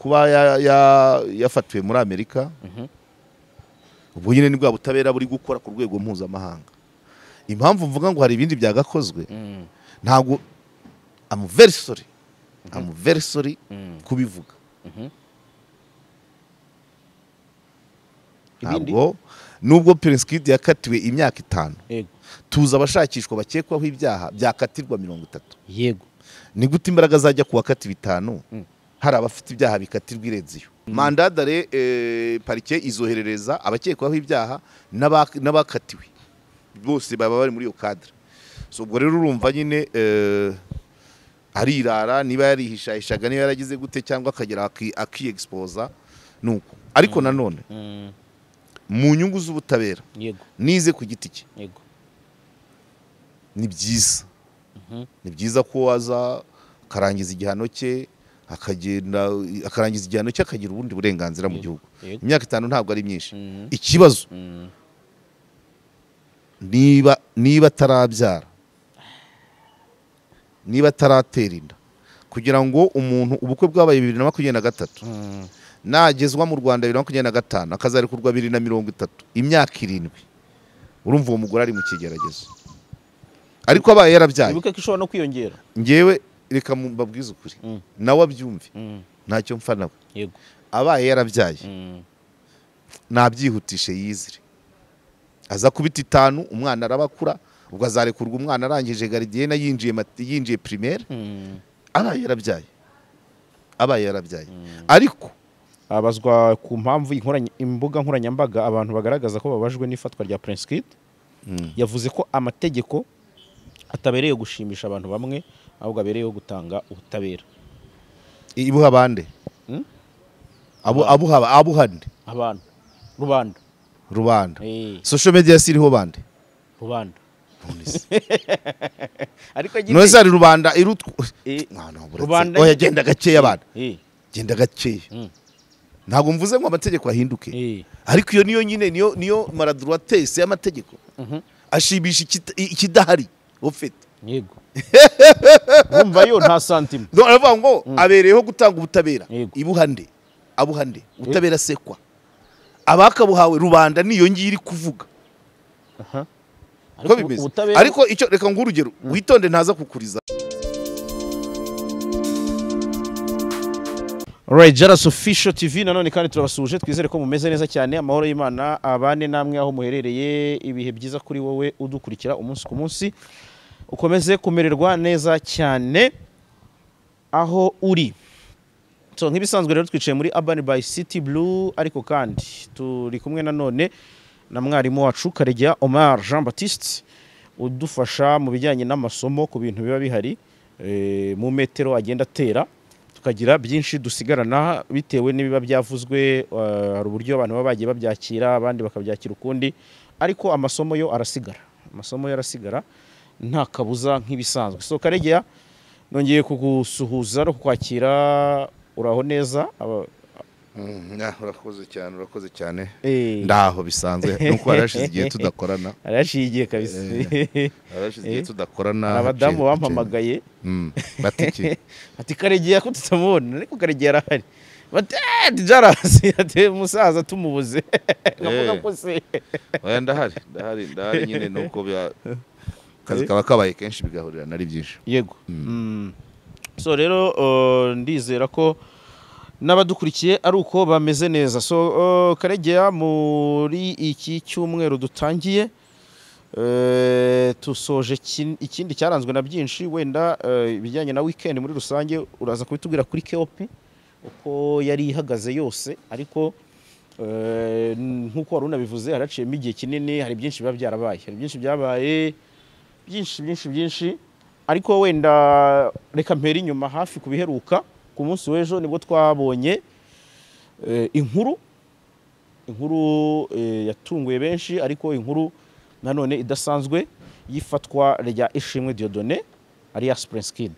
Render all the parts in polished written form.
Kuba yafatiwe muri Amerika, ubwo nyine nibwo butabera buri gukora ku rwego mpuzamahanga. Impamvu mvuga ngo hari ibindi byagakozwe, ntabwo I'm very sorry, I'm very sorry kubivuga. Ntabwo nubwo Prince Kid yakatiwe imyaka 5, tuza abashakishwa bakekwaho ibyaha byakatirwa 30. Yego. Ni gute imbaraga zajya kuwakati 5 hari abafite ibyaha bikatirwa irenze iyo? Mandat d'arrêt parquet izoherereza abakekwaho ibyaha n'abakatiwe bose baba bari muri iyo cadre. So ubwo rero urumva nyine arirara, niba yarihishahishaga, niba yaragize gute, cyangwa akagera akiexposa nuko. Ariko nanone mu nyungu z'ubutabera, nize ku giti cye, ni byiza, ni byiza ko waza akarangiza igihano cye, akagenda akarangiza igihano cye, akagira ubundi burenganzira mu gihugu. Imyaka 5 ntabwo ari myinshi. Ikibazo niba atarabyara, niba ataratera inda, kugira ngo umuntu ubukwe bwabaye 2023 nagezwa mu Rwanda 2025 akazarekurwa 2030, imyaka 7, urumva uwo mugore ari mu kigeragezo. Ariko abaye yarabyaye, ibuke ko ishobora no kwiyongera. Ngewe reka mbabwize ukuri, nawe abyumve, ntacyo mfa nawe. Yego. Abaye yarabyaye nabyihutishe yizire, aza kubita 5, umwana arabakura, ubwo azarekurwa umwana arangije gardienne, yinjiye primaire. Abaye yarabyaye, abaye yarabyaye. Ariko abazwa ku mpamvu imbuga nkoranyambaga abantu bagaragaza ko babajwe n'ifatwa rya Prince Kid, yavuze ko amategeko atabereye gushimisha abantu bamwe, ahubwo abereyeho gutanga ubutabera. Ibuha bande? Abuha abuhande abantu rubanda, rubanda. Social media siriho bande? Rubanda. Ariko none ari rubanda irutwa. Rubanda oya, genda gakeya abana, genda gakeya. Ntabwo mvuze ngo amategeko ahinduke, ariko iyo niyo nyine niyo maladroitesse y'amategeko ashimisha ikidahari ufite. Yego. Umva yo nta santima. No aravuga ngo abereyeho gutanga ubutabera. Ibuhande, abuhande, ubutabera sekwa. Abakabuhawe rubanda niyo ngiye iri kuvuga. Ariko icyo reka ngurugero, witonde ntaza kukuriza. Alright, Jaras Official TV nanone kandi turabasuje, twizere ko mumeze neza cyane, amahoro y'Imana abane namwe aho muherereye, ibihe byiza kuri wowe udukurikira umunsi ku munsi, ukomeze kumererwa neza cyane aho uri. So nk'ibisanzwe rero twicaye muri Urban by City Blue, ariko kandi turi kumwe nanone na mwarimu wacu Karegeya Omar Jean Baptiste udufasha mu bijyanye n'amasomo ku bintu biba bihari mu metero agenda atera, tukagira byinshi dusigarana bitewe n'ibiba byavuzwe. Hari uburyo abantu baba bagiye babyakira, abandi bakabyakira ukundi, ariko amasomo yo arasigara, amasomo yo arasigara nta kabuza nk'ibisanzwe. So Karegeya, nongeye kugusuhuza no kukwakira, uraho neza? Urakoze cyane, urakoze cyane. Ndaho bisanzwe nuko harashize igihe tudakorana. Harashize igihe kabisa. Harashize igihe tudakorana. Abadamu bampamagaye batiki ati Karegeya ko tutamubona, ariko Karegeya arahari. Bati Jaras ati musaza tumubuze. Ngavuga ko se oya ndahari, ndahari, ndahari nyine nuko kazi kaba kabaye kenshi bigahurira nari byinshi. Yego. So rero ndizera ko n'abadukurikiye ari uko bameze neza. So Karegeya, muri iki cyumweru dutangiye tusoje ikindi cyaranzwe na byinshi, wenda ibijyanye na weekend muri rusange uraza kubitubwira kuri KOP uko yari ihagaze yose, ariko nkuko wari unabivuze haraciyemo igihe kinini, hari byinshi biba byarabaye, hari byinshi byabaye, byinshi byinshi byinshi, ariko wenda reka mpere inyuma hafi kubiheruka. Ku munsi w'ejo nibwo twabonye inkuru yatunguye benshi, ariko inkuru nanone idasanzwe yifatwa rya Ishimwe Dieudonné alias Prince Kid.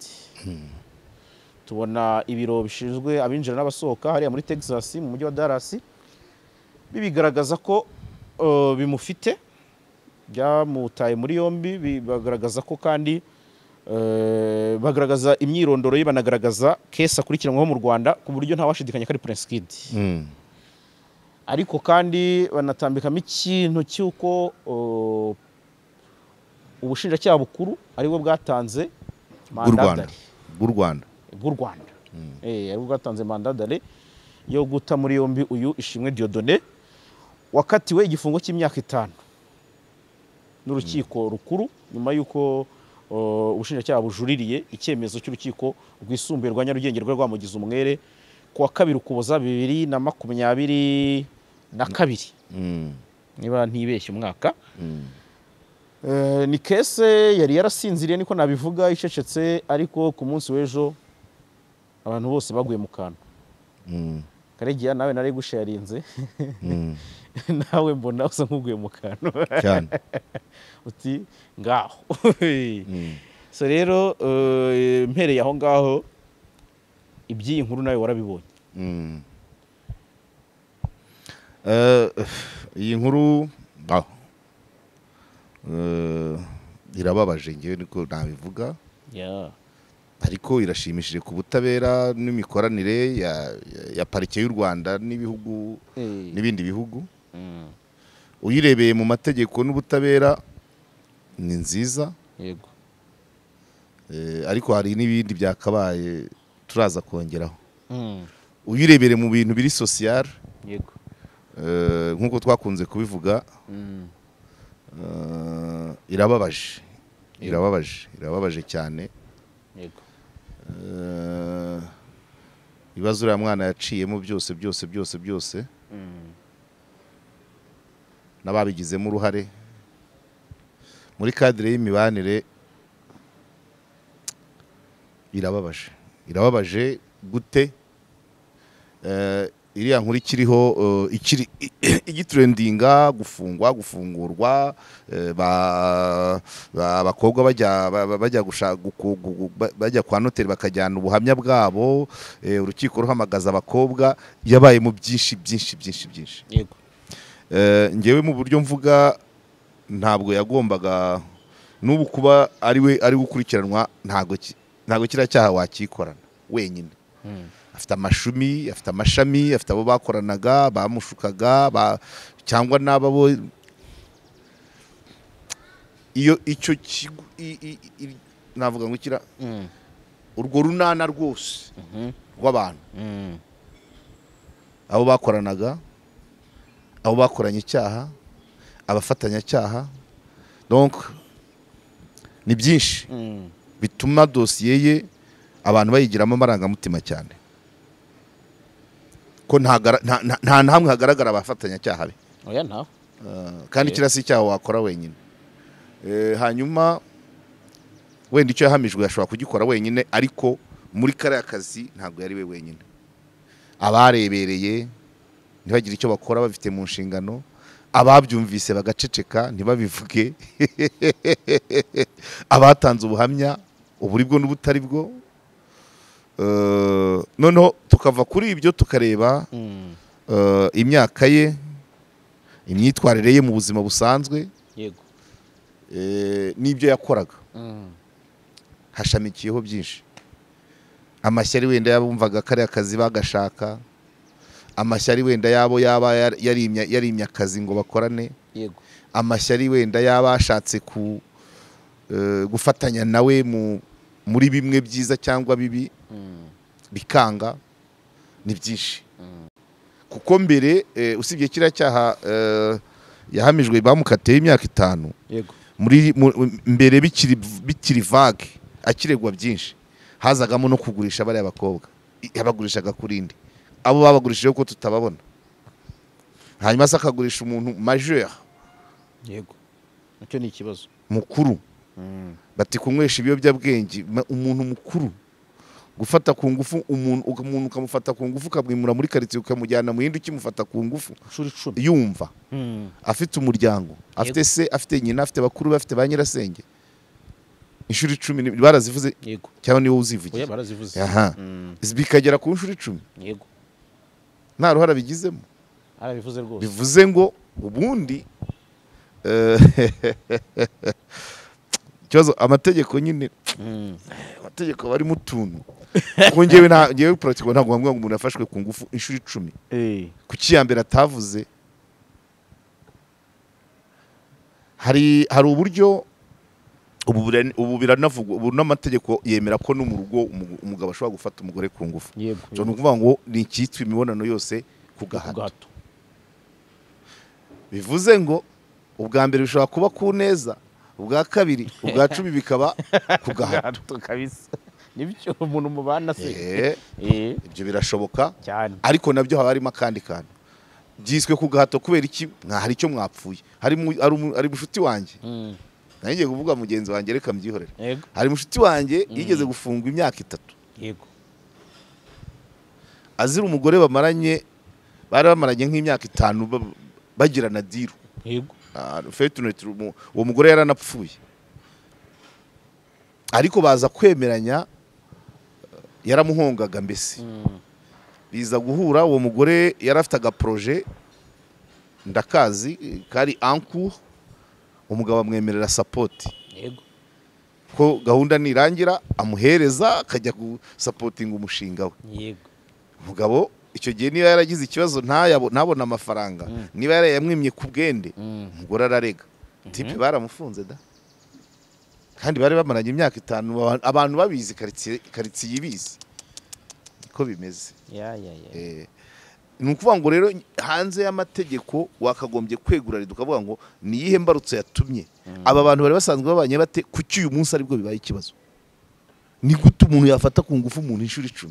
Tubona ibiro bishinzwe abinjira n'abasohoka hariya muri Texas mu mujyi wa Dallas bibigaragaza ko bimufite, byamutaye muri yombi, bibagaragaza ko kandi Bagaragaza imyirondoro ye, banagaragaza case akurikiranwaho mu Rwanda ku buryo ntawashidikanya ko ari Prince Kid. Ariko kandi banatambikamo ikintu cy'uko ubushinjacyaha bukuru aribwo bwatanze mandat bw'u Rwanda bw'u Rwanda. Aribwo bwatanze mandat d'arrêt yo guta muri yombi uyu Ishimwe Dieudonné wakatiwe igifungo cy'imyaka 5 n'urukiko rukuru nyuma y'uko ubushinjacyaha bujuririye icyemezo cy'urukiko rwisumbuye rwa Nyarugenge rwa rwamugize umwere ku wa 2 Ukuboza 2022 niba ntibeshye umwaka. Ni kese yari yarasinziriye niko nabivuga icecetse, ariko ku munsi w'ejo abantu bose baguye mu kantu. Karegeya nawe nari gusharinze nawe mbona usa nk'uguye mu kantu cyane uti ngaho. So rero mpereye aho ngaho iby'iyi nkuru nawe warabibonye. Iyi nkuru irababaje ngewe niko nabivuga. Ariko irashimishije ku butabera n'imikoranire ya parike y'u Rwanda n'ibihugu n'ibindi bihugu. Uyirebeye mu mategeko n'ubutabera ni nziza. Yego. Ariko hari n'ibindi byakabaye turaza kongeraho. Uyirebere mu bintu biri social. Yego. Nkuko twakunze kubivuga. Irababaje. Irababaje, irababaje cyane. Yego. Ibibazo uriya mwana yaciyemo byose byose byose byose n'ababigizemo uruhare muri cadre y'imibanire irababaje. Irababaje gute? Iriya nkuru ikiriho ikiri igitrendinga, gufungwa gufungurwa, abakobwa bajya gushaka bajya kwa noteri bakajyana ubuhamya bwabo, urukiko ruhamagaza abakobwa, yabaye mu byinshi byinshi byinshi byinshi. Yego. Ngewe mu buryo mvuga ntabwo yagombaga n'ubu kuba ari we ari gukurikiranwa, ntago kiriya cyaha wakikorana wenyine. Afite amashumi, afite amashami, afite abo bakoranaga bamushukaga cyangwa n'ababo. Iyo icyo navuga ngo kira urwo runana rwose rw'abantu, abo bakoranaga, abo bakoranye icyaha, abafatanyacyaha, donc ni byinshi bituma dosiye ye abantu bayigiramo amarangamutima cyane, ko nta hamwe hagaragara abafatanyacyaha be. Oya nta. Kandi kirasi cyaho wakora wenyine. Hanyuma wenda icyo yahamijwe yashobora kugikora wenyine, ariko muri kariya kazi ntabwo yari we wenyine. Abarebereye ntibagire icyo bakora bafite mu nshingano, ababyumvise bagaceceka ntibabivuge, abatanze ubuhamya uburi bwo n'ubutari bwo. Noneho tukava kuri ibyo tukareba imyaka ye, imyitwarire ye mu buzima busanzwe. Yego. N'ibyo yakoraga. Hashamikiyeho byinshi. Amashyari wenda yabumvaga kariya kazi bagashaka, amashyari wenda yabo yaba yarimya akazi ngo bakorane. Yego. Amashyari wenda yaba ashatse ku gufatanya nawe muri bimwe byiza cyangwa bibi bikanga, ni byinshi. Kuko mbere usibye kiriya cyaha yahamijwe bamukateye imyaka 5. Yego. Muri mbere bikiri vague akiregwa byinshi, hazagamo no kugurisha bariya bakobwa, yabagurishaga kurindi abo babagurishije ko tutababona, hanyuma se akagurisha umuntu majeur. Yego. Icyo ni ikibazo mukuru. Bati kunywesha ibiyobyabwenge umuntu mukuru, gufata ku ngufu umuntu ukamufata ku ngufu ukamwimura muri quartier ukamujyana mu yindi ukimufata ku ngufu yumva afite umuryango, afite se, afite nyina, afite bakuru, afite ba nyirasenge. Inshuro 10 barazivuze. Yego. Cyangwa niwe uzivugiye? Oya barazivuze. Aha. Bikagera ku nshuro 10. Yego. Nta ruhara bigizemo. Arabivuze rwose. Bivuze ngo ubundi ikibazo amategeko nyine Amategeko aba arimo utuntu. Kuko njyewe ngewe pratiquement ntabwo bambwira ngo umuntu yafashwe ku ngufu inshuro 10. Kuki ya mbere atavuze? Hari uburyo ubu biranavugwa, ubu n'amategeko yemera ko no mu rugo umugabo ashobora gufata umugore ku ngufu. So ni ukuvuga ngo ni icyitwa imibonano yose ku gahato. Bivuze ngo ubwa mbere bishobora kuba ku neza, ubwa kabiri, ubwa 10 bikaba ku gahato kabisa. Nibyo umuntu mubana se. Ibyo birashoboka cyane, ariko nabyo haba harimo akandi kantu. Byiswe ku gahato kubera iki? Hari icyo mwapfuye. Hari mushuti wanjye. Nanjye kuvuga mugenzi wanjye reka mbyihorere. Hari mushuti wanjye yigeze gufungwa imyaka 3. Yego. Azira umugore bamaranye, bari bamaranye nk'imyaka 5 bagirana diru. Yego. Uwo mugore yaranapfuye. Ariko baza kwemeranya, yaramuhongaga mbese. Biza guhura, uwo mugore yarafite aga projet ndakazi kari en cours, umugabo amwemerera support. Yego. Ko gahunda nirangira amuhereza akajya gusupportinga umushinga we. Yego. Umugabo icyo gihe niba yaragize ikibazo ntabona amafaranga, niba yarayamwimye ku bwende, umugore ararega. Tipe baramufunze da. Kandi bari bamaranye imyaka 5, abantu babizi, quartier yibizi. Niko bimeze. Ni ukuvuga ngo rero hanze y'amategeko wakagombye kwegura ukavuga ngo ni iyihe mbarutso yatumye aba bantu bari basanzwe babanye bate, kuki uyu munsi aribwo bibaye ikibazo? Ni gute umuntu yafata ku ngufu umuntu inshuro 10?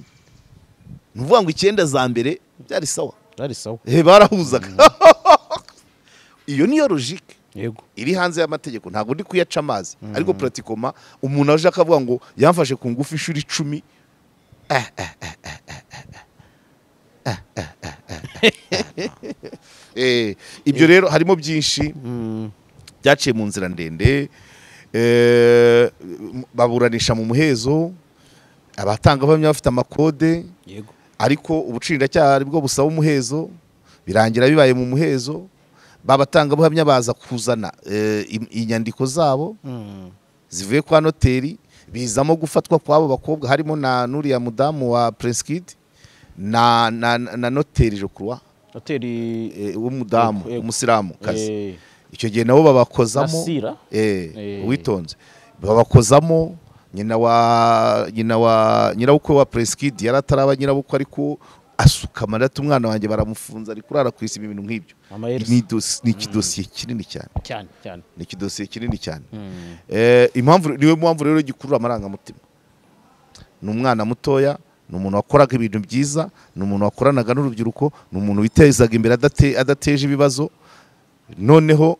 Ni ukuvuga ngo 9 za mbere byari sawa. Byari sawa. Barahuzaga. Iyo niyo logique. Yego. Iri hanze y'amategeko ntabwo ndi kuyaca amazi, ariko pratiquement umuntu aje akavuga ngo yamfashe ku ngufu inshuro 10. Ibyo rero harimo byinshi byaciye mu nzira ndende. Baburanisha mu muhezo, abatangabuhamya bafite amakode. Yego. Ariko ubucindacyaha aribwo busaba umuhezo, birangira bibaye mu muhezo. Babatangabuhamya baza kuzana inyandiko zabo zivuye kwa noteri, bizamo gufatwa kwabo bakobwa, harimo na nuriya mudamu wa Prince Kid na noteri je crois, noteri w'umudamu umusilamu kazi. Icyo gihe nabo babakozamo witonze, babakozamo nyina wa nyirabukwe wa Prince Kid yarataraba nyirabukwe, ariko asuka amarata umwana wanjye baramufunza ari kurara ku isi, ibintu nk'ibyo. Ni ikidosiye kinini cyane. Cyane cyane. Ni ikidosiye kinini cyane. Impamvu niwe mpamvu rero gikurura amarangamutima. Ni umwana mutoya, ni umuntu wakoraga ibintu byiza, ni umuntu wakoranaga n'urubyiruko, ni umuntu witezaga imbere adateje ibibazo, noneho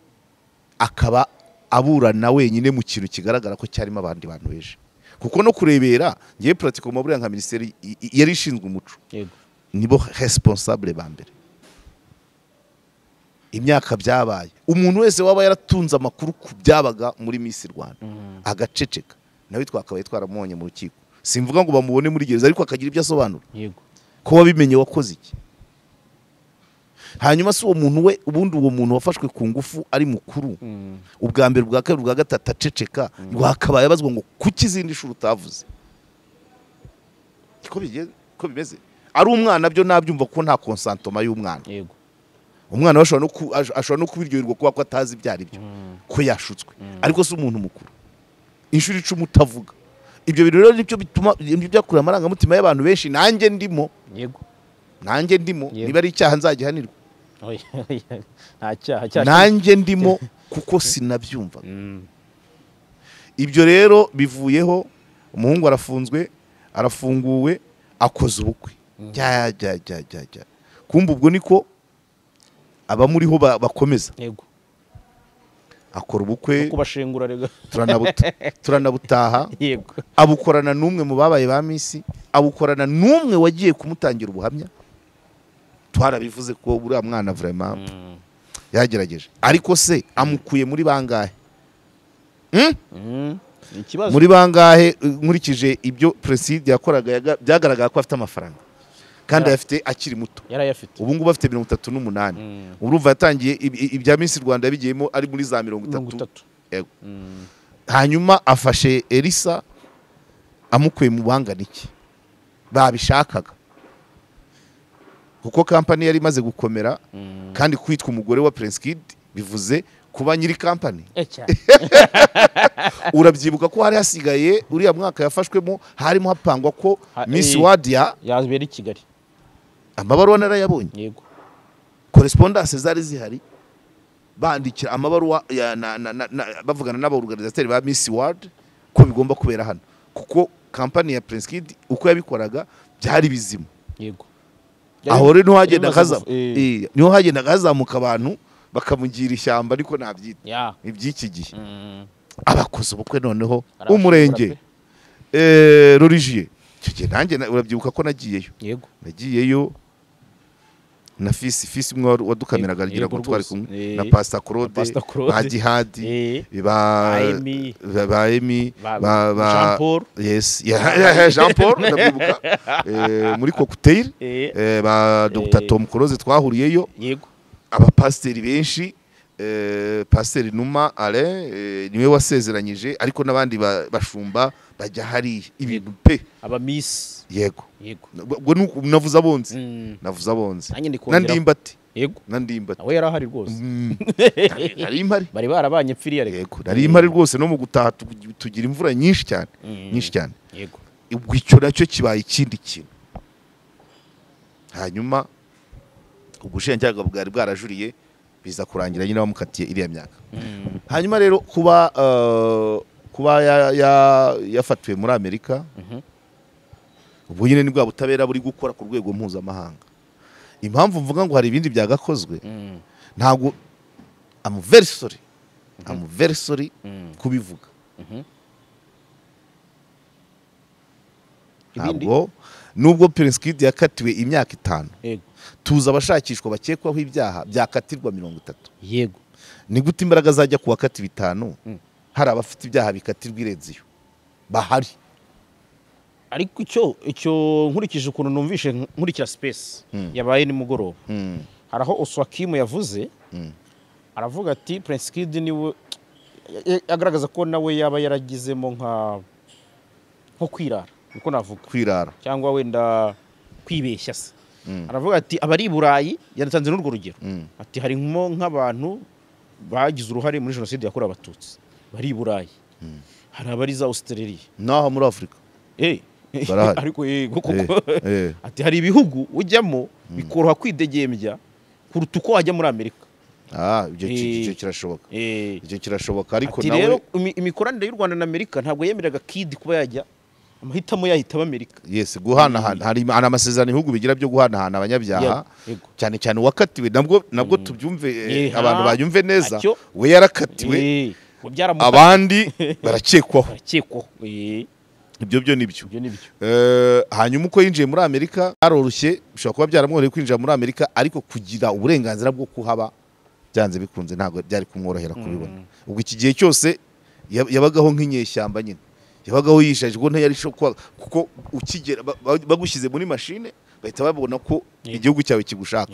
akaba aburana wenyine mu kintu kigaragara ko cyarimo abandi bantu benshi. Kuko no kurebera ngiye pratiquement buriya nka ministeri yari ishinzwe umuco. Yego. Nibo responsable ba mbere. Imyaka byabaye, umuntu wese waba yaratunze amakuru ku byabaga muri Miss Rwanda agaceceka, nawe twakabaye twaramubonye mu rukiko. Simvuga ngo bamubone muri gereza, ariko akagira ibyo asobanura. Yego. Ko wabimenye wakoze iki? Hanyuma si uwo muntu we, ubundi uwo muntu wafashwe ku ngufu ari mukuru, ubwa mbere, ubwa kabiri, ubwa gatatu aceceka, wakabaye abazwa ngo kuki izindi shuro utavuze? Ko bimeze. Ari umwana byo nabyumva ko nta consentiment y'umwana. Yego. Umwana ashobora no kubiryoherwa kuba ko atazi ibyo ari byo, ko yashutswe. Ariko si umuntu mukuru. Inshuro 10 utavuga. Ibyo bintu rero nibyo bituma ibyo byakura amarangamutima y'abantu benshi, nanjye ndimo. Yego. Nanjye ndimo, niba ari icyaha nzagihanirwa. Nta cyaha. Nanjye ndimo kuko sinabyumva. Ibyo rero bivuyeho, umuhungu arafunzwe, arafunguwe, akoze ubukwe. Jya. Kumva ubwo niko abamuriho bakomeza. Yego. Akora ubukwe, kubashengura rega. Turanabutaha. Yego. Abukorana n'umwe mu babaye ba Miss, abukorana n'umwe wagiye kumutangira ubuhamya. Twarabivuze ko buriya mwana vraiment yagerageje. Ariko se amukuye muri bangahe? Ikibazo. Muri bangahe nkurikije ibyo Preside yakoraga byagaragara ko afite amafaranga. Kandi afite akiri muto. Yarayafite. Ubu ngubu afite 38. Urumva yatangiye ibya Miss Rwanda bigiyemo ari muri za 30. Yego. Hanyuma afashe Elisa Amukuye mu bangana iki babishakaga, kuko kampani yari imaze gukomera. Kandi kwitwa umugore wa Prince Kid bivuze kuba nyiri kampani. Urabyibuka ko hari hasigaye uriya mwaka yafashwemo harimo hapangwa ko Miss Wadia yazbera i Kigali. Amabaruwa narayabonye. Yego. Correspondence zari zihari, bandikira amabaruwa bavugana n'abaorganisateur ba Miss World ko bigomba kubera hano, kuko kampani ya Prince Kid uko yabikoraga byari bizima. Yego. Aho rero niho hagendaga hazamuka abantu bakamugira ishyamba, ariko nabyita iby'iki gihe. Abakoze ubukwe noneho umurenge Rorigier, icyo gihe nanjye urabyibuka ko nagiyeyo. Yego. Nagiyeyo na fisi umwe wadukameraga agira ngo twari kumwe na Pastor Claude, ba Jihadi, ba Emi, ba Jean Paul. Yes, Jean Paul ndabyibuka muri cocktail, ba Dr Tom Close twahuriyeyo. Yego. Abapasiteri benshi, Pasiteri Numa Alain niwe wasezeranyije, ariko n'abandi bashumba bajya hari ibintu pe aba miss. Yego. Yego. Ubwo navuze abonzi, navuze abonzi na Ndimbati. Yego. Na Ndimbati awe yarahari rwose. Nari impari, bari barabanye pfiriya. Yego, nari impari rwose. No mu gutaha tugira imvura nyinshi cyane, nyinshi cyane. Yego. Ubwo icyo nacyo kibaye ikindi kintu. Hanyuma ubushinjacyaha bwari bwarajuriye, biza kurangira nyine bamukatiye iriya myaka. Hanyuma rero kuba yafatiwe muri Amerika, ubwo nyine ni bwa butabera buri gukora ku rwego mpuzamahanga. Impamvu mvuga ngo hari ibindi byagakozwe, ntabwo I'm very sorry, I'm very sorry kubivuga. Ntabwo nubwo Prince Kid yakatiwe imyaka 5, tuza abashakishwa bakekwaho ibyaha byakatirwa 30. Yego. Ni gute imbaraga zajya kuwakati 5 hari abafite ibyaha bikatirwa irenze iyo bahari? Ariko icyo nkurikije ukuntu numvishe nkurikira space yabaye ni mugoroba, hari aho Oswakimu yavuze, aravuga ati Prince Kid niwe agaragaza ko nawe yaba yaragizemo nko kwirara, niko navuga, kwirara cyangwa wenda kwibeshya se. Aravuga ati abari i Burayi, yanatanze n'urwo rugero, ati harimo nk'abantu bagize uruhare muri jenoside yakorewe Abatutsi bari i Burayi, hari abari za Australia naho muri Afrika. Ariko kuko ati hari ibihugu ujyamo bikoroha kwidegembya kuruta uko wajya muri Amerika. Ibyo kirashoboka, ibyo kirashoboka. Ariko nawe rero imikoranire y'u Rwanda na Amerika ntabwo yemereraga Kid kuba yajya amahitamo yahitaba Amerika. Yes, guhanahana hari amasezerano ibihugu bigira byo guhanahana abanyabyaha, cyane cyane uwakatiwe. Nabwo tubyumve, abantu bayumve neza, we yarakatiwe, abandi barakekwaho. Ibyo byo nibyo. Hanyuma uko yinjiye muri Amerika aroroshye, bishobora kuba byaramworoheye kwinjira muri Amerika, ariko kugira uburenganzira bwo kuhaba byanze bikunze ntabwo byari kumworohera kubibona. Ubwo iki gihe cyose yabagaho nk'inyeshyamba nyine, yabagaho yishaje, ubwo ntiyari kuko ukigera bagushyize muri machine bahita babona ko igihugu cyawe kigushaka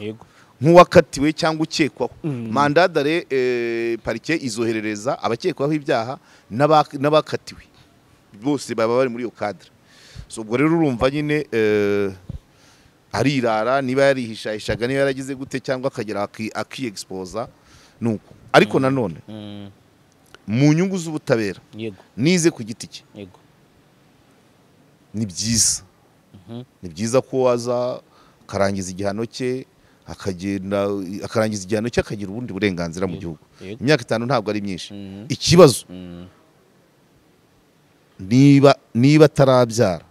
nk'uwakatiwe cyangwa ukekwaho. Mandadare parike izoherereza abakekwaho ibyaha n'abakatiwe bose baba bari muri iyo cadre. So ubwo rero urumva nyine arirara, niba yarihishahishaga, niba yaragize gute, cyangwa akagera akiexposa nuko. Ariko nanone mu nyungu z'ubutabera nize ku giti cye, ni byiza, ni byiza ko waza akarangiza igihano cye, akagenda akarangiza igihano cye akagira ubundi burenganzira mu gihugu. Imyaka 5 ntabwo ari myinshi. Ikibazo niba atarabyara,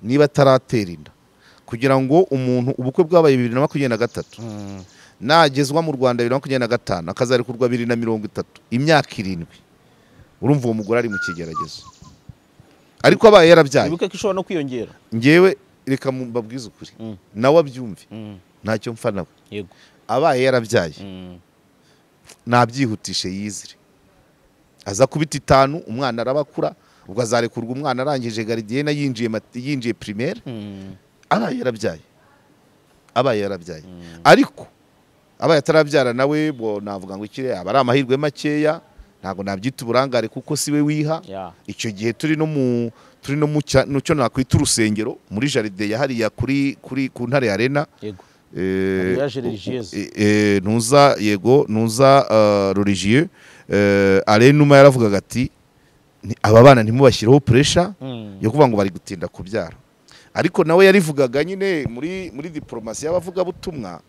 niba ataratera inda, kugira ngo umuntu ubukwe bwabaye 2023 nagezwa mu Rwanda 2025 akazarekurwa 2030, imyaka 7, urumva uwo mugore ari mu kigeragezo. Ariko abaye yarabyaye, ibuke ko ishobora no kwiyongera. Ngewe reka mbabwize ukuri, nawe abyumve, ntacyo mfa nawe. Yego. Abaye yarabyaye nabyihutishe yizire, aza kubita 5 umwana arabakura, ubwo azarekurwa umwana arangije gardienne, yinjiye primaire. Abaye yarabyaye, abaye yarabyaye. Ariko abaye atarabyara nawe bo navuga ngo ikire aba ari amahirwe makeya, Ntabwo nabyita uburangare kuko siwe wiha. Icyo gihe turi no mu cyo nakwita urusengero muri jardin ya hariya kuri ku Ntare Arena. Yego. Ntuza yego ntuza religieux Alain Numa yaravugaga ati aba bana ntimubashyireho pressure yo kuvuga ngo bari gutinda kubyara. Ariko nawe yarivugaga nyine muri diplomasi y'abavuga butumwa,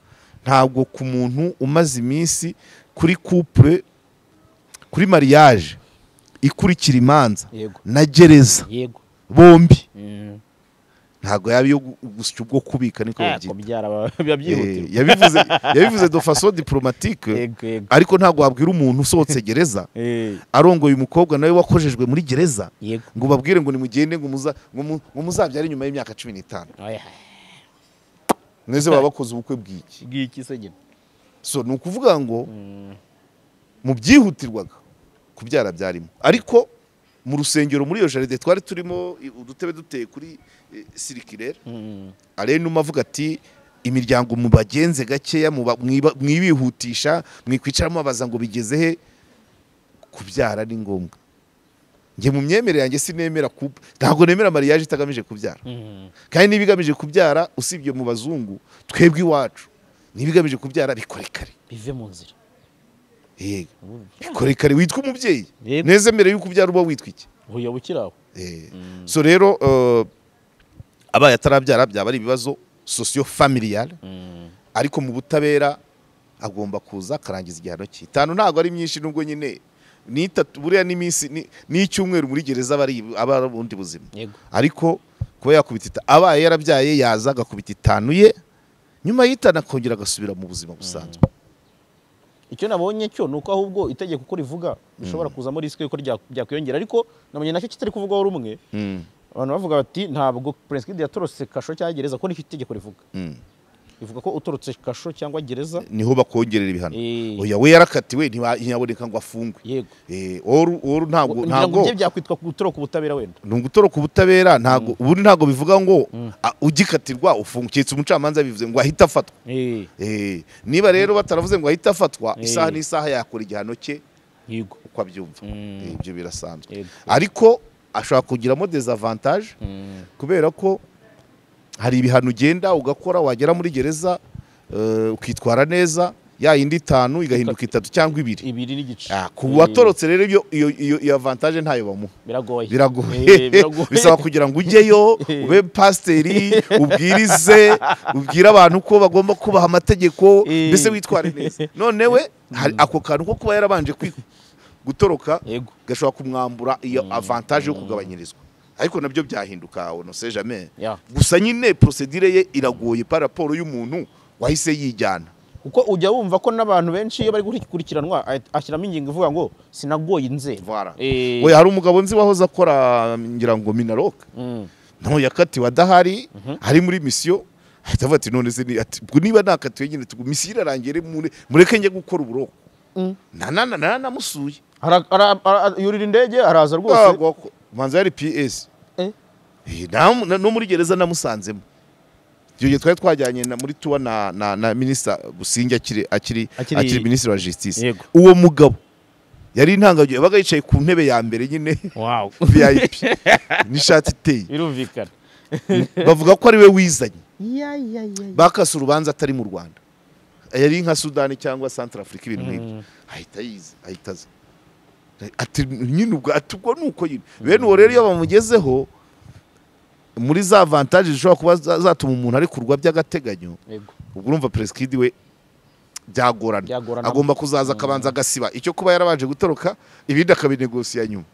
ntabwo ku muntu umaze iminsi kuri couple, kuri mariage ikurikira imanza na gereza bombi, ntabwo yaba iyo gusya ubwo kubika, niko babyita. Yabivuze de façon diplomatique, ariko ntabwo wabwira umuntu usohotse gereza arongoye umukobwa nawe wakojejwe muri gereza ngo babwire ngo nimugende ngo muzabyare nyuma y'imyaka 15. Neze baba bakoze ubukwe bw'iki bw'iki se nyine. So ni ukuvuga ngo mu byihutirwaga kubyara byarimo, ariko mu rusengero muri iyo jardin twari turimo udutebe duteye kuri circulaire, Alain Numa avuga ati imiryango mubagenze gakeya, mwibihutisha, mwikwicaramo babaza ngo bigeze he, kubyara ni ngombwa. Nge mu myemerere yanjye sinemera, ntabwo nemera mariage itagamije kubyara. Kandi nibigamije kubyara usibye mu bazungu, twebwe iwacu nibigamije kubyara bikore kare, bive mu nzira. Yego, bikore kare witwa umubyeyi neze mbere yuko ubyara uba witwa iki? Oya bukiraho. So rero abaye atarabyara byaba ari ibibazo socio familial, ariko mu butabera agomba kuza akarangiza igihano cye. 5 ntabwo ari myinshi, nubwo nyine ni 3 buriya n'iminsi n'icyumweru muri gereza bari aba ubundi buzima. Ariko kuba yakubita abaye yarabyaye yaza agakubita 5 ye, nyuma y'itanu akongera agasubira mu buzima busanzwe. Icyo nabonye cyo nuko ahubwo itegeko uko rivuga bishobora kuzamo risque yuko byakwiyongera, ariko nabonye nacyo kitari kuvugwaho rumwe. Abantu bavuga bati ntabwo Prince Kid yatorotse kasho cyangwa gereza, ko nicyo itegeko rivuga. Ivuga ko utorotse kasho cyangwa gereza niho bakongerera ibihano. Oya we yarakatiwe ntiyaboneka ngo afungwe. Yego. Oru ntabwo ibyo byakwitwa gutoroka ubutabera wenda. Ni ugutoroka ubutabera, ntabwo ubundi ntabwo bivuga ngo ugikatirwa ufungukitse umucamanza bivuze ngo ahita afatwa. Niba rero bataravuze ngo ahita afatwa, isaha n'isaha yakora igihano cye. Yego. Uko abyumva. Ibyo birasanzwe. Ariko ashobora kugiramo desavantage kubera ko hari ibihano ugenda ugakora wagera muri gereza ukitwara neza, ya yindi 5 igahinduka 3 cyangwa 2. 2 n'igice. Ku watorotse rero iyo avantage ntayo bamuha. Biragoye. Bisaba kugira ngo ujyeyo ube pasteri, ubwirize, ubwire abantu ko bagomba kubaha amategeko, mbese witware neza. None we ako kantu ko kuba yarabanje gutoroka gashobora kumwambura iyo avantage yo kugabanyirizwa. Ariko nabyo byahinduka, on ne sait jamais. Gusa nyine procedure ye iragoye par rapport y'umuntu wahise yijyana. Kuko ujya wumva ko n'abantu benshi iyo bari gukurikiranwa ashyiramo ingingo ivuga ngo sinagoye inzego. Oya hari umugabo nzi wahoze akora ngira ngo Minaloc. No yakatiwe adahari, ari muri mission, ahita avuga ati none se niba nakatiwe nyine misiyo irarangire mureke njye gukora uburoko. Namusuye. Yurira indege araza rwose. Manza yari PS. No muri gereza namusanzemo. Ibyo twari twajyanye na muri tuwa na minister Businge akiri minister wa justice. Uwo mugabo yari intangagyo, yabaga yicaye ku ntebe ya mbere nyine. Wow. VIP. N'ishati iteye. Birumvikana. Bavuga ko ari we wizanye. Bakase urubanza atari mu Rwanda. Yari nka Sudani cyangwa Centrafrique ibintu nk'ibyo. Ahita yize, ahita aza. Ati nyine ubwo atubwo nuko nyine. Bene uwo rero iyo bamugezeho muri za avantage zishobora kuba zatuma umuntu ari kurwa by'agateganyo. Ubwo urumva Prince we byagorana. Agomba kuzaza akabanza agasiba icyo kuba yarabanje gutoroka, ibindi akabinegosiya nyuma.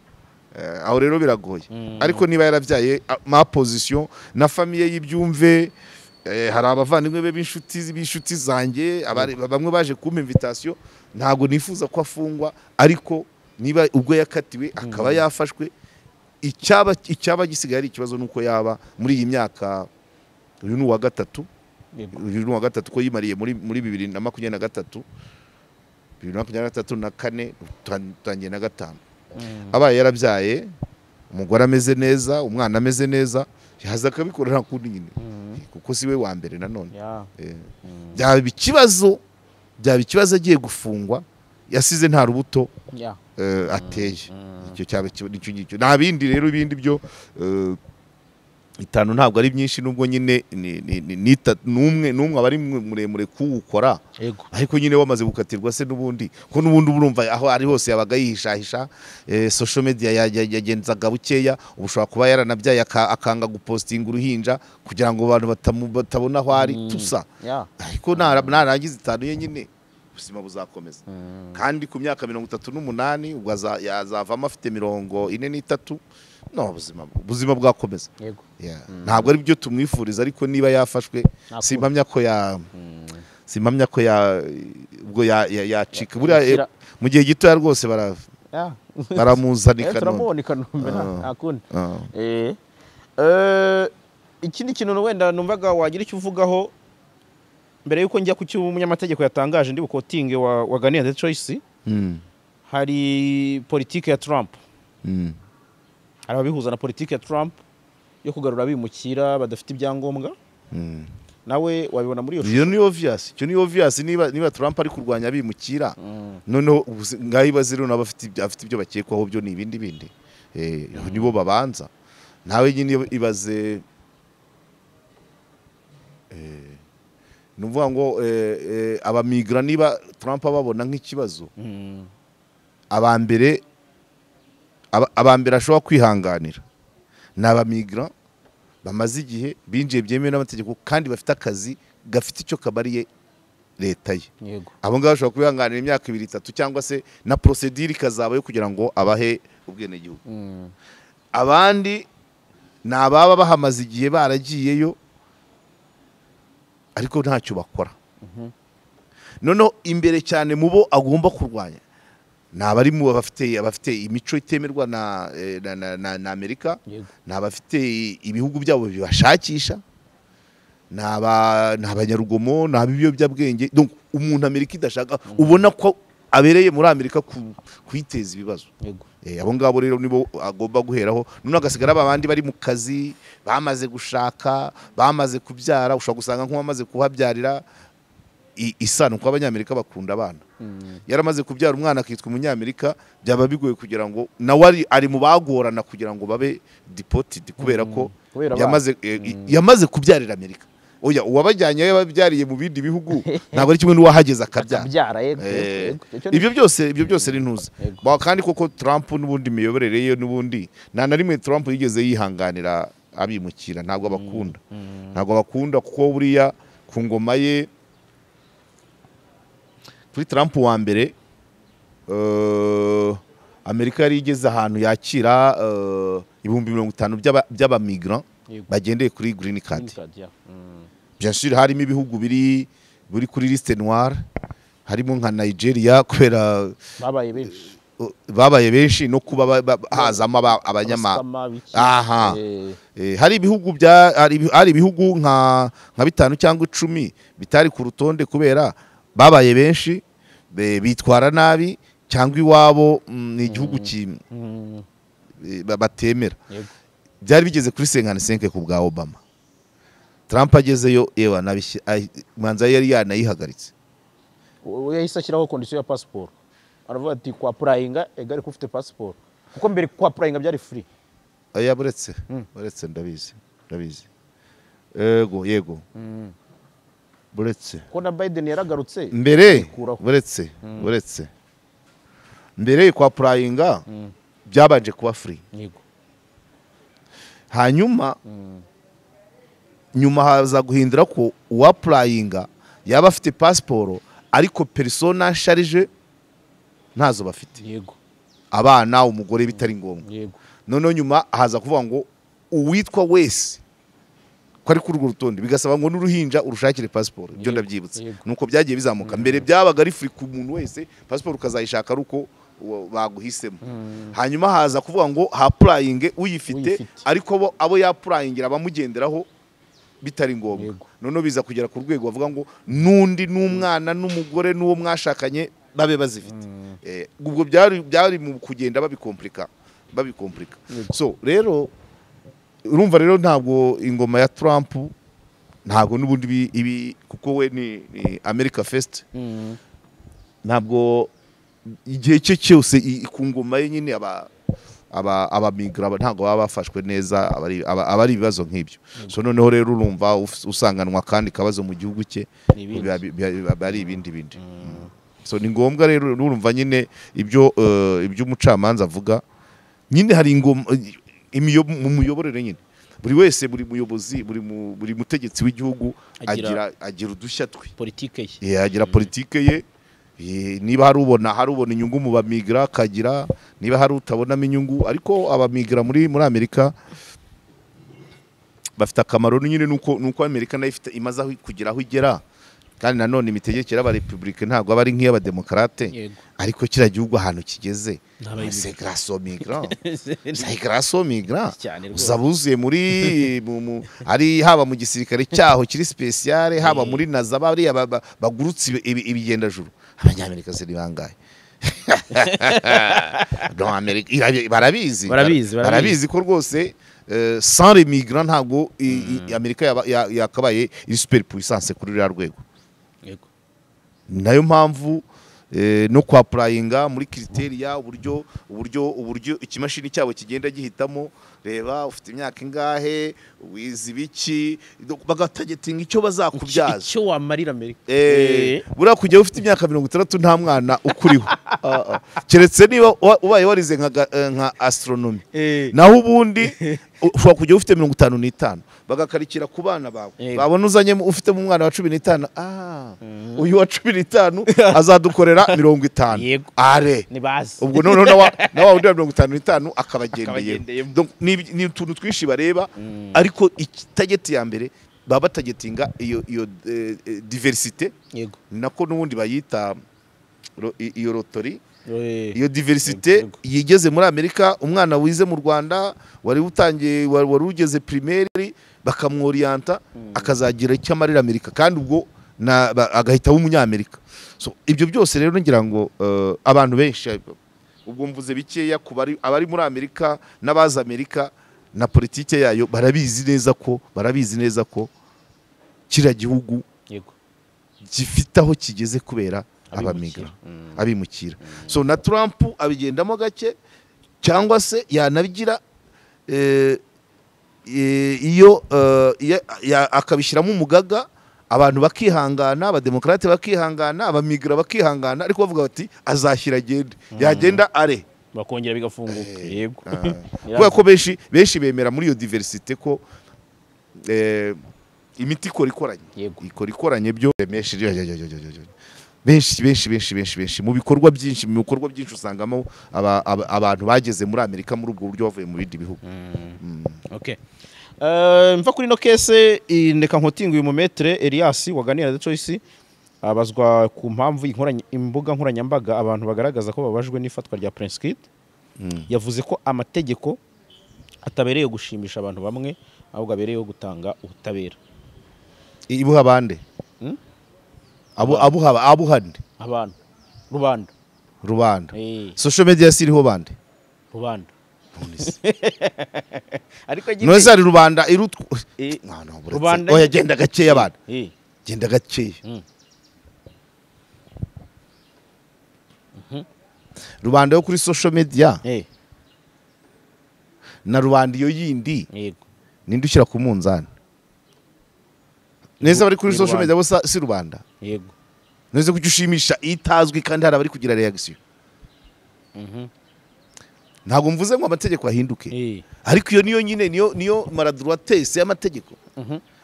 Aho rero biragoye. Ariko niba yarabyaye ma position na famille y'ibyumve, hari abavandimwe be b'inshuti zanjye, bamwe baje kumpa invitation, ntago nifuza ko afungwa, ariko niba ubwo yakatiwe akaba yafashwe, icyaba gisigaye ari ikibazo nuko yaba muri iyi myaka uyu ni uwa gatatu, uyu ni uwa gatatu ko yimariye muri 2023, 2023 na 4 tutangiye na 5. Abaye yarabyaye, umugore ameze neza, umwana ameze neza, yaza akabikora nta kundi nyine, kuko si we wa mbere nanone. Byaba ikibazo agiye gufungwa Yasize nta rubuto ateye. Icyo cyaba icyo ngicyo. Nta bindi rero, ibindi byo 5 ntabwo ari byinshi, nubwo nyine n'umwe n'umwe aba ari muremure kuwukora, ariko nyine wamaze gukatirwa se n'ubundi ko n'ubundi urumva aho ari hose yabaga yihishahisha, social media yagenzaga bukeya. Ubu ushobora kuba yaranabyaye akanga gupostinga uruhinja kugira ngo abantu batabona aho ari tusa, ariko narangiza 5 ye nyine ubuzima buzakomeza. Kandi ku myaka 38 ubwo yazavamo afite 43, no ubuzima bwakomeza. Yego. Ntabwo ari byo tumwifuriza, ariko niba yafashwe simpamya ko simpamya ko ubwo yacika buriya mu gihe gito rwose baramuzana turamubona Kanombe nta kundi. Ikindi kintu wenda numvaga wagira icyo uvugaho mbere yuko njya ku cy'umunyamategeko yatangaje ndi bukotinge wa Ganira The Choice, hari politike ya Trump. Hari ababihuza na politike ya Trump yo kugarura abimukira badafite ibyangombwa. Nawe wabibona muri iyo ni obvious, icyo ni obvious. Niba Trump ari kurwanya abimukira, noneho ngayibaze rero n'abafite afite ibyo bakekwaho byo ni ibindi bindi, nibo babanza. Nawe nyine ibaze, nuvuga ngo abamigra niba Trump ababona nk'ikibazo, abambere ashobora kwihanganira ni abamigra bamaze igihe binjiye byemewe n'amategeko kandi bafite akazi gafite icyo kabariye leta ye. Abo ngabo bashobora kwihanganira imyaka 2 3 cyangwa se na procedure ikazaba yo kugira ngo abahe ubwenegihugu. Abandi ni ababa bahamaze igihe baragiyeyo ariko ntacyo bakora. Noneho imbere cyane mu bo agomba kurwanya ni abari mu abafite imico itemerwa na Amerika, ni abafite ibihugu byabo bibashakisha, ni abanyarugomo, ni abiyobyabwenge. Donc umuntu Amerika idashaka ubona ko abereye muri Amerika kuyiteza ibibazo. Abo ngabo rero nibo agomba guheraho. None agasigara abandi bari mu kazi, bamaze gushaka, bamaze kubyara. Ushobora gusanga nk'uwamaze kuhabyarira isano, kuko abanyamerika bakunda abana. Yaramaze kubyara umwana akitwa umunyamerika, byaba bigoye kugira ngo nawe ari mu bagorana kugira ngo babe deported kubera ko yamaze kubyarira Amerika. Oya, uwabajyanye yababyariye mu bindi bihugu ntabwo ari kimwe n'uwahageze akabyara. Ibyo byose ari ntuza. Kandi koko Trump n'ubundi miyoborere ye n'ubundi nta na rimwe Trump yigeze yihanganira abimukira, ntabwo abakunda. Ntabwo abakunda kuko buriya ku ngoma ye, kuri Trump wa mbere, Amerika yari igeze ahantu yakira 50,000 by'abamigrant bagendeye kuri green card. Bien sûr harimo ibihugu biri kuri liste noire, harimo nka Nigeria kubera babaye benshi no kuba hazamo abanyama. Aha, hari ibihugu bya hari ibihugu nka 5 cyangwa 10 bitari ku rutonde kubera babaye benshi bitwara nabi cyangwa iwabo ni igihugu batemera. Byari bigeze kuri 55 ku bwa Obama. Trump agezeyo ewa manza yari yanayihagaritse. Yahise ashyiraho condition ya passport. Aravuga ati kwa applyinga egari ko ufite passport. Kuko mbere kwa applyinga byari free. Aya buretse ndabizi. Yego yego. Buretse. Ko na Biden yaragarutse mbere buretse. Mbere kwa applyinga byabanje kuba free. Yego. Hanyuma nyuma haza guhindura ko uwapurayinga yaba afite passport ariko persona charge ntazo bafite. Yego. Abana umugore bitari ngombwa. Yego. Noneho nyuma haza kuvuga ngo uwitwa wese ko ari kuri urwo rutonde bigasaba ngo n'uruhinja urushakire passport. Ibyo ndabyibutse. Nuko byagiye bizamuka. Mbere byabaga ari free ku muntu wese, passport ukazayishaka ari uko baguhisemo. Hanyuma haza kuvuga ngo hapurayinge uyifite ariko abo yapurayingira bamugenderaho bitari ngombwa. Noneho biza kugera ku rwego bavuga ngo nundi n'umwana n'umugore n'uwo mwashakanye babe bazifite. Ubwo byari mu kugenda babikomplika. So rero urumva rero ntabwo ingoma ya Trump ntabwo n'ubundi ibi kuko we ni America First. Ntabwo Igihe cye cyose ku ngoma ye nyine abamigra ntabwo baba bafashwe neza, abari ibibazo nk'ibyo. So noneho rero urumva usanganwa kandi kabazo mu gihugu cye ari ibindi bindi. So ni ngombwa rero urumva nyine ibyo umucamanza avuga nyine hari ingoma mu miyoborere nyine buri wese, buri muyobozi, buri mutegetsi w'igihugu agira udushya twe, politike ye, agira politike ye. Niba hari ubona inyungu mu bamigra akagira, niba hari utabonamo inyungu. Ariko abamigra muri Amerika bafite akamaro nyine, nuko Amerika nayo ifite imaze kugira aho igera. Kandi nanone imitegekere y'abarepublike ntabwo aba ari nk'iy'abademokrate, ariko kiriya gihugu ahantu kigeze c'est grâce aux migrants, c'est grâce aux migrants. Uzabuzuye muri ari haba mu gisirikare cyaho kiri spéciale, haba muri NASA bariya bagurutse ibigendajuru. Abanyamerika se ni bangahe? Dans Amerika barabizi ko rwose sans les migrants ntabwo Amerika yakabaye iri super puissance kuri ruriya rwego. Nayo mpamvu no kwa applyinga muri criteria, uburyo ikimashini cyabo kigenda gihitamo, reba ufite imyaka ingahe, wize ibiki, bagatagetinga icyo bazakubyaza, icyo wamarira Amerika. Buriya kujya ufite imyaka 60 nta mwana ukuriho, keretse niba ubaye warize nka astronomy. Naho ubundi ushobora kujya ufite 55 bagakarikira ku bana bawe, babona uzanye ufite mu mwana wa 15, uyu wa 15 azadukorera 50 are ubwo noneho na wa undi wa 55 akabagendeye. Donc ni utuntu twinshi bareba, ariko itageti ya mbere baba batagetinga iyo diversité, nako n'ubundi bayita iyo rotori. Iyo diversité yigeze muri Amerika, umwana wize mu Rwanda wari utangiye wari ugeze primaire bakamworienta akazagira icyo amarira Amerika, kandi ubwo agahita w'umunyamerika. So ibyo byose rero ngira ngo abantu benshi, ubwo mvuze bikeya ku abari muri Amerika n'abaza Amerika na politike yayo, barabizi neza ko kiriya gihugu gifite aho kigeze kubera abamigra, abimukira. So na Trump abigendamo gake, cyangwa se yanabigira iyo akabishyiramo umugaga, abantu bakihangana, abademokrate bakihangana, abamigra bakihangana, ariko bavuga bati azashyira agende, yagenda are bakongera bigafunguka. Yego, kubera ko benshi bemera muri iyo diversité ko imiti ikora ikoranye, ikora ikoranye byo benshi benshi mu bikorwa byinshi, usangamo abantu bageze muri Amerika muri ubwo buryo bavuye mu bindi bihugu. Okay, mva kuri no case ndeka nkotinga uyu mumetre Elias waganira The Choice abazwa ku mpamvu imbuga nkoranyambaga abantu bagaragaza ko babajwe n'ifatwa rya Prince Kid. Yavuze ko amategeko atabereye gushimisha abantu bamwe, ahubwo abereye gutanga ubutabera. Ibuha bande? Abuhande abantu rubanda. Social media siriho bande rubanda. Ariko none ari rubanda irutwa no oya genda gakeya abana, genda gakeya. Rubanda yo kuri social media na rubanda iyo yindi ninde ushyira ku munzani? Neza bari kuri social media bose si rubanda. Yego, neza kuki ushimisha itazwi kandi hari abari kugira reaction. Ntabwo mvuze ngo amategeko ahinduke, ariko iyo niyo nyine niyo maladroitesse y'amategeko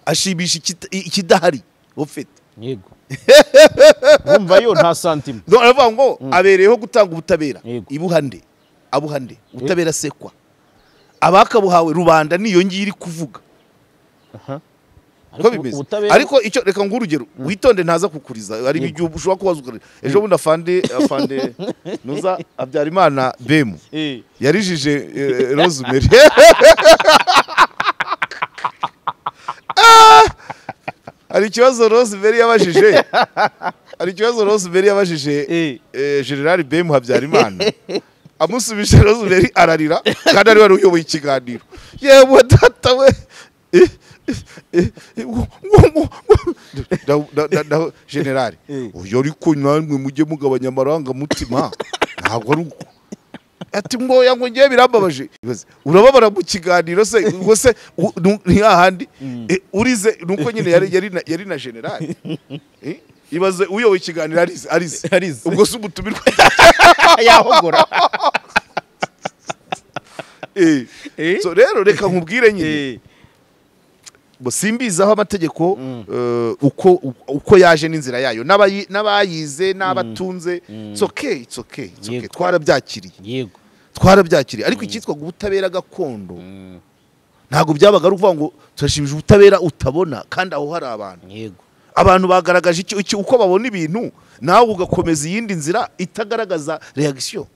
ashimisha ikidahari ufite. Yego, umva yo nta sentiment. No aravuga ngo abereyeho gutanga ubutabera, ibuhande abuhande ubutabera sekwa abakabuhawe rubanda niyo ngiye iri kuvuga. Ariko icyo reka ngurugero witonde ntaza kukuriza ari ibyo ushobora kubaza ukarira. Ejo bundi afande nuza Habyarimana Bemu yarijije Rosemary. Hari ikibazo Rosemary yabajije, General Bemu Habyarimana amusubije, Rosemary ararira kandi ari wari uyoboye ikiganiro. Yewe data we, General uyu ariko namwe mujye mugabanya amarangamutima. Ntabwo ari uko. Ati ngo yango ngiye birambabaje. Urababara mu kiganiro se ngo se ni hahandi urize nuko nyine yari na general. Ibaze uyoboye ikiganiro arize. Ubwo se umutumirwa yahogora. So rero reka nkubwire nyine. Bo simbizaho amategeko uko yaje n'inzira yayo n'abayize n'abatunze. It's okay, it's okay, it's okay. Twarabyakiriye. Yego. Twarabyakiriye ariko icyitwa ubutabera gakondo ntago byabaga ari ukuvuga ngo turashimije ubutabera utabona kandi aho hari abantu. Yego. Abantu bagaragaje icyo uko babona ibintu nawe ugakomeza iyindi nzira itagaragaza reaction.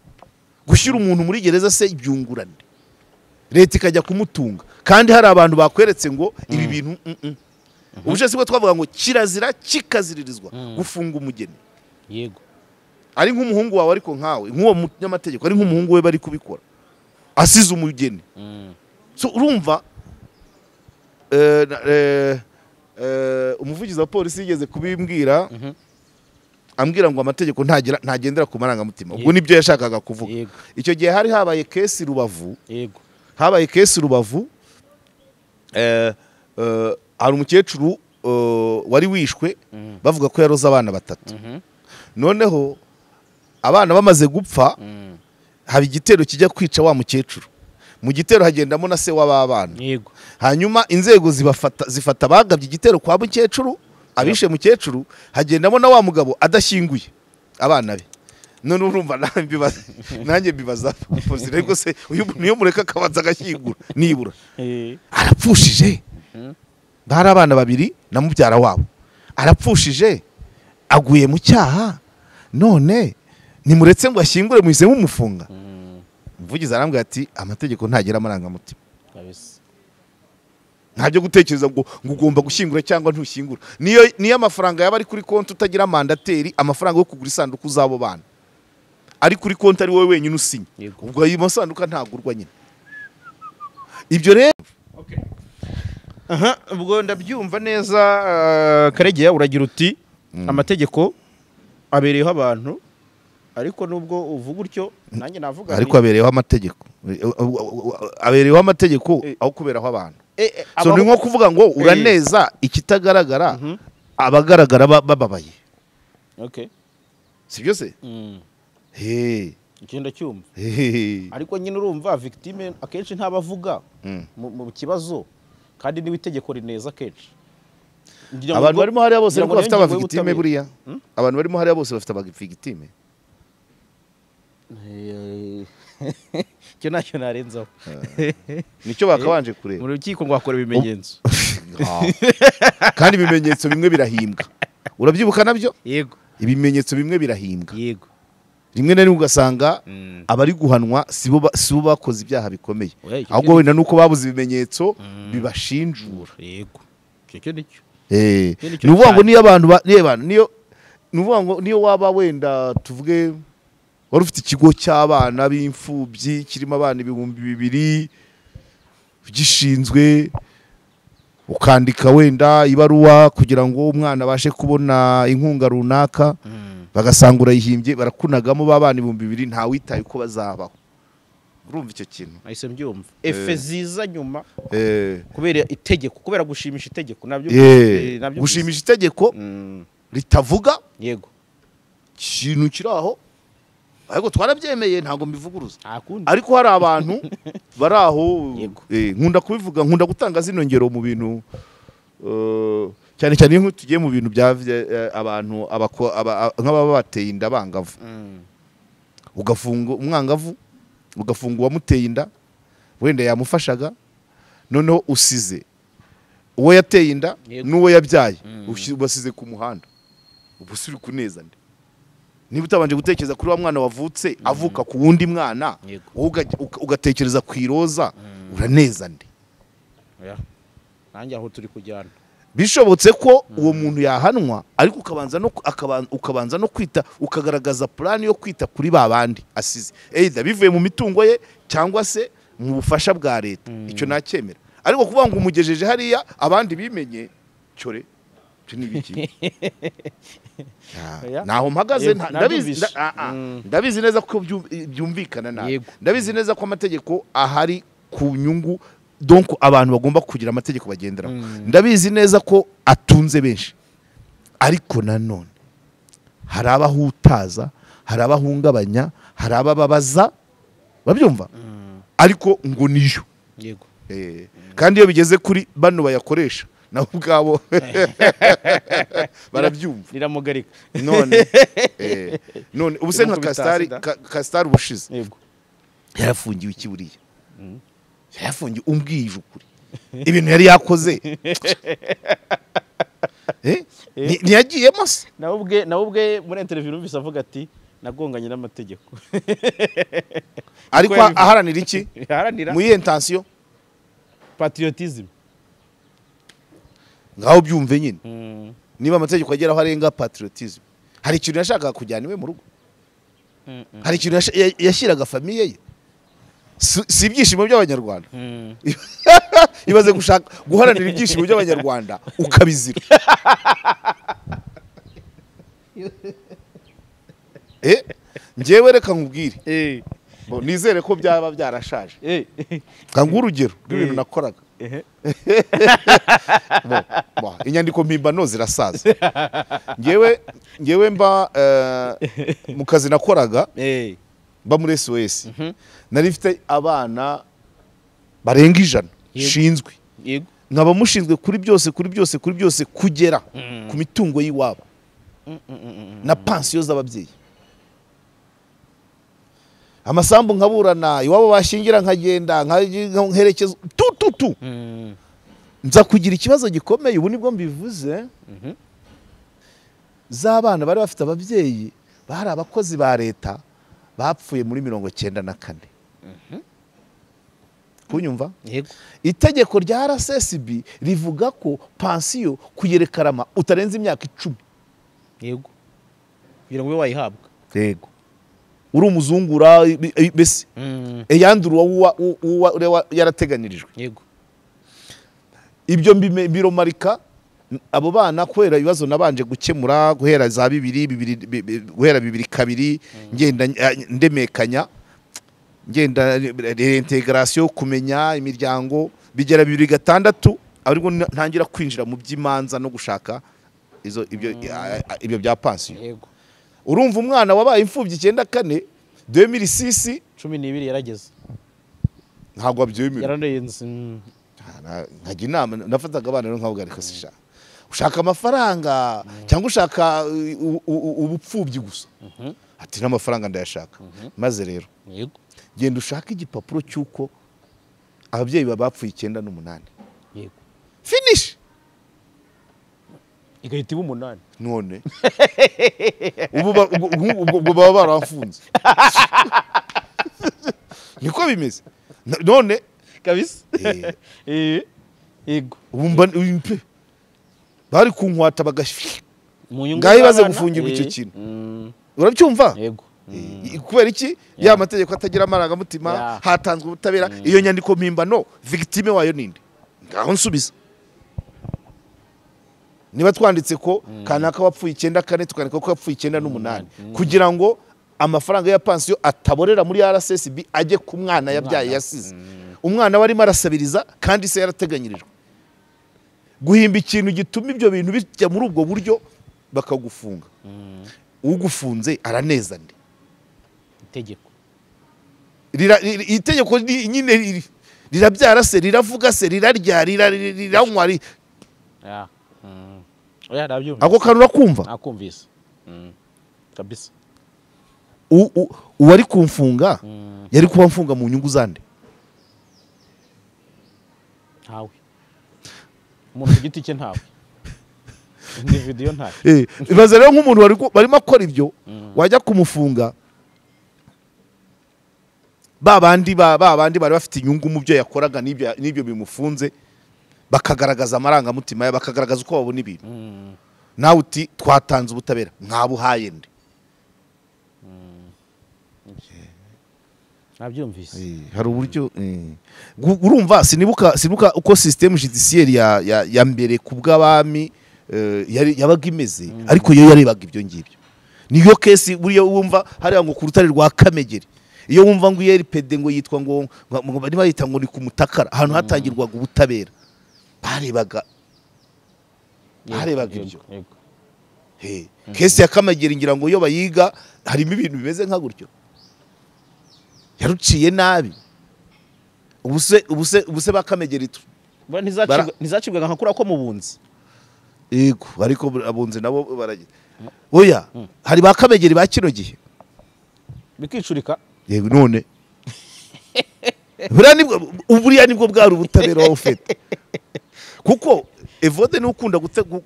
Gushyira umuntu muri gereza se ibyungurane, leta ikajya kumutunga kandi hari abantu bakweretse ngo ibi bintu ubuje sibwo twavuga ngo kirazira kikaziririzwa gufunga umugeni. Yego. Ari nk'umuhungu wawe ariko nkawe nk'uwo munyamategeko ari nk'umuhungu we bari kubikora asize umugeni. So urumva umuvugizi wa polisi yigeze kubimbwira ambwira ngo amategeko ntagendera ku marangamutima. Ubwo nibyo yashakaga kuvuga. Icyo gihe hari habaye case Rubavu. Yego. Habaye case Rubavu, hari umukecuru wari wishwe bavuga ko yaroze abana batatu. Noneho abana bamaze gupfa haba igitero kijya kwica wa mukecuru. Mu gitero hagendamo na se w'abana. Yego. Hanyuma inzego zifata bagabye igitero kwa mukecuru, abishe mukecuru, hagendamo na wa mugabo adashyinguye abana be. None urumva nanjye mbibaza ariko se uyu niyo mureka akabanza agashyingura nibura arapfushije. Bari abana babiri na mubyara wabo, arapfushije aguye mu cyaha, none nimuretse ngo ashyingure muhise mumufunga. Umuvugizi arambwira ati amategeko ntagira amarangamutima. Ntabyo gutekereza ngo ugomba gushyingura cyangwa ntushyingura. Niyo amafaranga yaba ari kuri konti utagira mandateri, amafaranga yo kugura isanduku z'abo bana ari kuri konti ari wowe wenyine usinya, ubwo ayo masanduka ntagurwa nyine. Ibyo rero aha ubwo ndabyumva neza. Karegeya uragira uti amategeko abereyeho abantu, ariko nubwo uvuga utyo nanjye navuga ariko abereyeho amategeko, abereyeho amategeko aho kuberaho abantu. So ni nko kuvuga ngo uraneza ikitagaragara abagaragara bababaye. Okay. Sibyo se? Ikenda cyumva. Ariko nyine urumva victime akenshi ntabavuga mu kibazo kandi niba itegeko rineza kenshi. Abantu barimo hariya bose ariko bafite abavictime buriya. Abantu barimo hariya bose bafite abavictime. Cyo nacyo narenzaho. Nicyo bakabanje kureba. Mu rukiko ngo akora ibimenyetso. Kandi ibimenyetso bimwe birahimbwa. Urabyibuka nabyo? Yego. Ibimenyetso bimwe birahimbwa. Yego. Rimwe na rimwe ugasanga abari guhanwa sibo bakoze ibyaha bikomeye, ahubwo wenda nuko babuze ibimenyetso bibashinjura. Yego. Cyo nicyo. Ni uvuga ngo niyo abantu niyo ni uvuga ngo niyo waba wenda tuvuge wari ufite ikigo cy'abana b'imfubyi kirimo abana 2000 gishinzwe, ukandika wenda ibaruwa kugira ngo umwana abashe kubona inkunga runaka, bagasanga urayihimbye barakunagamo babana 2000 nta witaye uko bazabaho. Urumva icyo kintu? Ahise mbyumva. Efe ziza nyuma kubera itegeko, kubera gushimisha itegeko nabyo gushimisha itegeko ritavuga. Yego. Ikintu kiraho ariko twarabyemeye ntago mbivuguruza. Ariko hari abantu bari aho nkunda kubivuga, nkunda gutanga zino ngero mu bintu cyane cyane iyo tugiye mu bintu bya abantu nk'ababa bateye inda bangavu. Ugafunga umwangavu, ugafunga uwamuteye inda wenda yamufashaga, noneho usize uwo yateye inda n'uwo yabyaye ubasize ku muhanda, ubu uri kuneza nde? Niba utabanje gutekereza kuri wa mwana wavutse avuka ku wundi mwana, ugatekereza ku iroza, uraneza nde? Nanjye aho turi kujyana bishobotse ko uwo muntu yahanwa, ariko ukabanza no kwita, ukagaragaza plan yo kwita kuri babandi asize, either bivuye mu mitungo ye cyangwa se mu bufasha bwa leta. Icyo nacyemera. Ariko kuvuga ngo umugejeje hariya abandi bimenye cyore N'ibiki naho mpagaze, ndabizi neza ko byumvikana nabi, ndabizi neza ko amategeko ahari ku nyungu, donc abantu bagomba kugira amategeko bagenderaho, ndabizi neza ko atunze benshi, ariko nanone hari abahutaza, hari abahungabanya, hari abababaza, babyumva ariko ngo niyo. Yego. Kandi iyo bigeze kuri bano bayakoresha nabo ubwabo barabyumva, riramugarika. None none ubuse nka Castar ubushize yego yarafungiwe iki buriya? Yarafungiwe umbwije ukuri ibintu yari yakoze. Ntiyagiyemo se? Nawe ubwe muri interview numvise avuga ati nagonganye n'amategeko. Ariko aharanira iki? Mu iyihe intention? Patriotism. Ngaho byumve nyine. Niba amategeko ageraho arenga patriotism, hari ikintu yashakaga kujyana iwe mu rugo, hari ikintu yashyiraga famiye ye, si ibyishimo by'abanyarwanda. Ibaze gushaka guharanira ibyishimo by'abanyarwanda ukabizira. Njyewe reka nkubwire, nizere ko byaba byarashaje. Kanguha urugero rw'ibintu nakoraga. Inyandiko mpimbano zirasaza. Njyewe mba mu kazi nakoraga, mba muri SOS, nari mfite abana barenga 100 shinzwe, nkaba mushinzwe kuri byose, kuri byose, kuri byose, kugera ku mitungo y'iwabo na pansiyo z'ababyeyi, amasambu nkaburana, iwabo bashingira nkagenda nkerekeza tu. Nza kugira ikibazo gikomeye, ubu nibwo mbivuze, z'abana bari bafite ababyeyi bari abakozi ba leta bapfuye muri 94. Kunyumva? Itegeko rya RSSB rivuga ko pansiyo kuyerekarama utarenze imyaka 10. Yego. Kugira ngo ube wayihabwa. Yego. Uri umuzungura bese eyandura uwa yarateganirijwe. Yego. Ibyo biromarika abo bana kubera ibibazo nabanje gukemura guhera za 2 guhera 2 ngenda ndemekanya, ngenda reintegration, kumenya imiryango, bigera 2006 ariko ntangira kwinjira mu by'imanza no gushaka izo ibyo bya pansiyo. Yego. Urumva umwana wabaye imfubyi 94 2006 12 yarageze, ntabwo abyemera, yararenze. Nkajya inama nafataga abana rero nkavuga ariko sisha ushaka amafaranga cyangwa ushaka ubupfubyi gusa? Ati n'amafaranga ndayashaka. Maze rero genda ushaka igipapuro cy'uko ababyeyi bapfuye 98. Yego. Finish. Igahita iba 8. None ubu baba barafunze. Niko bimeze none kabisa. Yego. Ubu mba bari kunkwata bagashika ngaho ibaze gufungirwa icyo kintu. Urabyumva? Yego. Kubera iki? Ya mategeko atagira amarangamutima, hatanzwe ubutabera. Iyo nyandiko mpimbano victime wayo ninde? Ngaho nsubiza. Niba twanditse ko kanaka wapfuye 94, tukandika ko yapfuye 98, kugira ngo amafaranga ya pansiyo ataborera muri RSSB ajye ku mwana yabyaye yasize. Umwana warimo arasabiriza kandi se yarateganyirijwe. Guhimba ikintu gituma ibyo bintu bijya muri ubwo buryo bakagufunga. Ugufunze araneza nde? Itegeko. Itegeko nyine rirabyara se, riravuga se, rirarya, riranywa. Ako kantu urakumva? Nakumvise. Kabisa. Uwari kumfunga yari kuba mfunga mu nyungu zande? Ntawe. Umuntu ku giti cye ntawe. Individual ntawe. Ibaze rero nk'umuntu barimo akora ibyo, wajya kumufunga ba bandi bari bafite inyungu mu byo yakoraga n'ibyo bimufunze, bakagaragaza amarangamutima ya, bakagaragaza uko babona ibintu. Nawe uti twatanze ubutabera, mwabuhaye nde? Nabyumvise. Hari uburyo urumva sinibuka uko système judiciaire ya mbere ku bw'abami yabaga imeze, ariko yo yarebaga ibyo ngibyo. Niyo case buriya wumva hariya ngo ku rutare rwa Kamegeri, iyo wumva ngo IRPD ngo yitwa ngo niba yita ngo ni ku Mutakara, ahantu hatangirwaga ubutabera, barebaga ibyo. Case ya Kamegeri ngira ngo iyo bayiga harimo ibintu bimeze nka gutyo, yaruciye nabi. Ubuse ba Kamegeri ntizacibwaga nka kuri ako mubunzi. Yego, ariko abunzi nabo baragira. Oya, hari ba Kamegeri ba kino gihe bikicurika. Yego, none buriya nibwo bwari ubutabera wowe ufite. Kuko Evode ni ukunda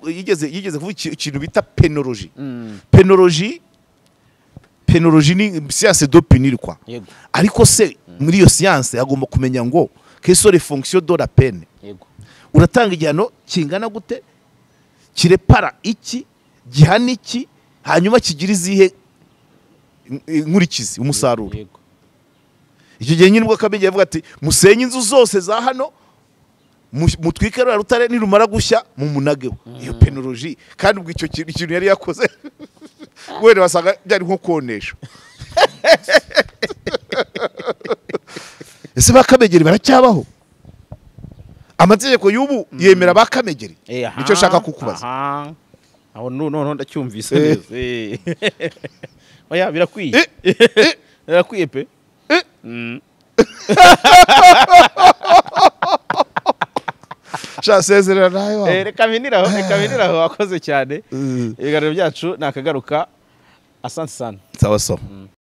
yigeze kuvuga ikintu bita penologie. Penologie ni science de punir quoi. Ariko se muri iyo science agomba kumenya ngo quelles sont les fonctions de la peine. Yego. Uratanga igihano kingana gute, kirepara iki, gihana iki, hanyuma kigira izihe inkurikizi, umusaruro. Yego. Icyo gihe nyine ubwo Kamegeri yavuga ati musenye inzu zose za hano, mutwike rwa rutare, nirumara gushya mumunageho. Iyo penologie kandi ubwo icyo kintu yari yakoze wenda wasanga byari nko konesha. Ese ba Kamegeri baracyabaho? Amategeko y'ubu yemera ba Kamegeri? Nicyo nshaka kukubaza. Aho none ndacyumvise neza. Oya, birakwiye. Birakwiye pe. Sha sezerera nayo. Reka miniraho, wakoze cyane. Ibiganiro byacu nakagaruka. Asante sana. Sawa sawa.